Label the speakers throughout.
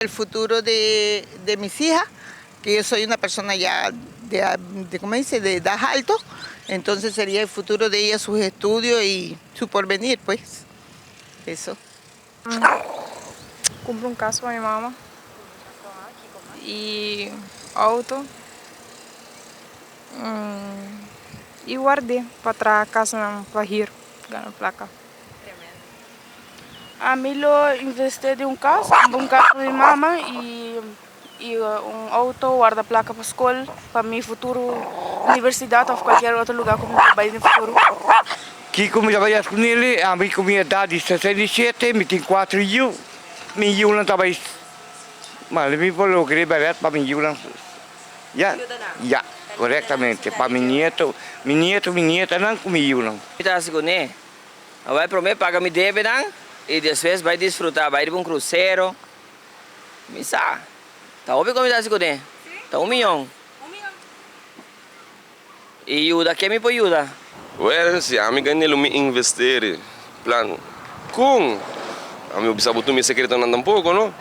Speaker 1: El futuro de, de mis hijas, que yo soy una persona ya de, de, ¿cómo dice?, de edad alto, entonces sería el futuro de ellas, sus estudios y su porvenir, pues. Eso.
Speaker 2: Kumpra un kas pa mi mama. I outo. I ward'é pa traha kasnan pa hür, gana plaka.
Speaker 3: Ami lo investi den un kas, un kas pa mi mama i i un outo, warda plaka pa skol, pa mi futuro universidat òf kualkier otro lugá ku mi por bai den futuro.
Speaker 4: Kiko mi ta bai hasi ku nel? Ami ku mi edat di 67, mi tin kuater yu. Mi yunan ta bai manda mi por logra e bèrdat pa mi yunan. Ya, ya, korektamente. Pa mi nieto, mi nieto, mi nietanan ku mi yunan.
Speaker 5: Mi ta hasi kuné. Mi bai promé paga mi debenan i despues bai disfrutá, bai riba un krusero. Mi sa. Ta hopi ku mi ta hasi kuné. Ta un miyon. I yuda ken mi por yuda?
Speaker 6: Well, si ami gane lo mi investeri plan con ami no bisa bo tur mi secretonan tampoco no.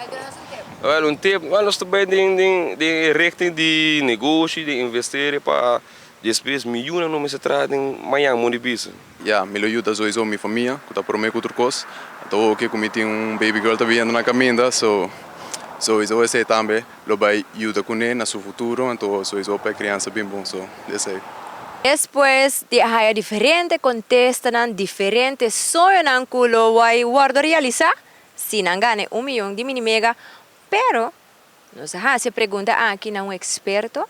Speaker 6: Well, un tip, well nos ta bay den den den e richting di negoshi, di investeri pa despues mi yunan no mester traha den mañan mondi bisa.
Speaker 7: Ya, mi lo yuda sowieso mi famia, ku ta promé ku tur kos. Anto oke ku mi tin un baby girl ta biniendo na kaminda, so sowieso esei tambe lo bai yuda kuné na su futuro, anto sowieso pa e kriansa bin bon, so esei.
Speaker 8: Despues di a haya diferente contestanan, diferente soñonan cu lo bay wordo realisa si nan gana e un miyon di Mini Mega, pero nos a haci e pregunta aki na un experto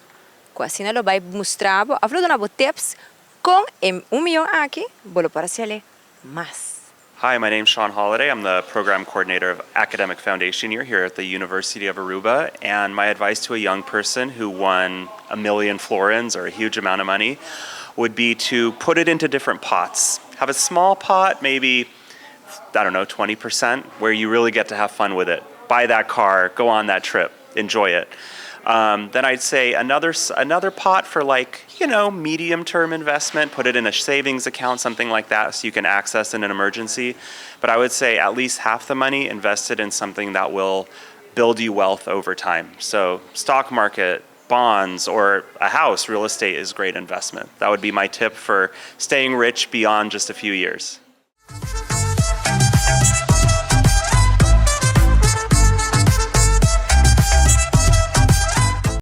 Speaker 8: cu asina lo bay mustra bo of lo duna bo tips con e un miyon aki bo lo por haciele mas.
Speaker 9: Hi, my name's Sean Holliday. I'm the program coordinator of Academic Foundation Year here at the University of Aruba. And my advice to a young person who won a million florins or a huge amount of money would be to put it into different pots. Have a small pot, maybe, I don't know, 20%, where you really get to have fun with it. Buy that car, go on that trip, enjoy it. Then I'd say another pot for like, medium term investment, put it in a savings account, something like that, so you can access in an emergency. But I would say at least half the money invested in something that will build you wealth over time. So stock market, bonds, or a house, real estate is great investment. That would be my tip for staying rich beyond just a few years.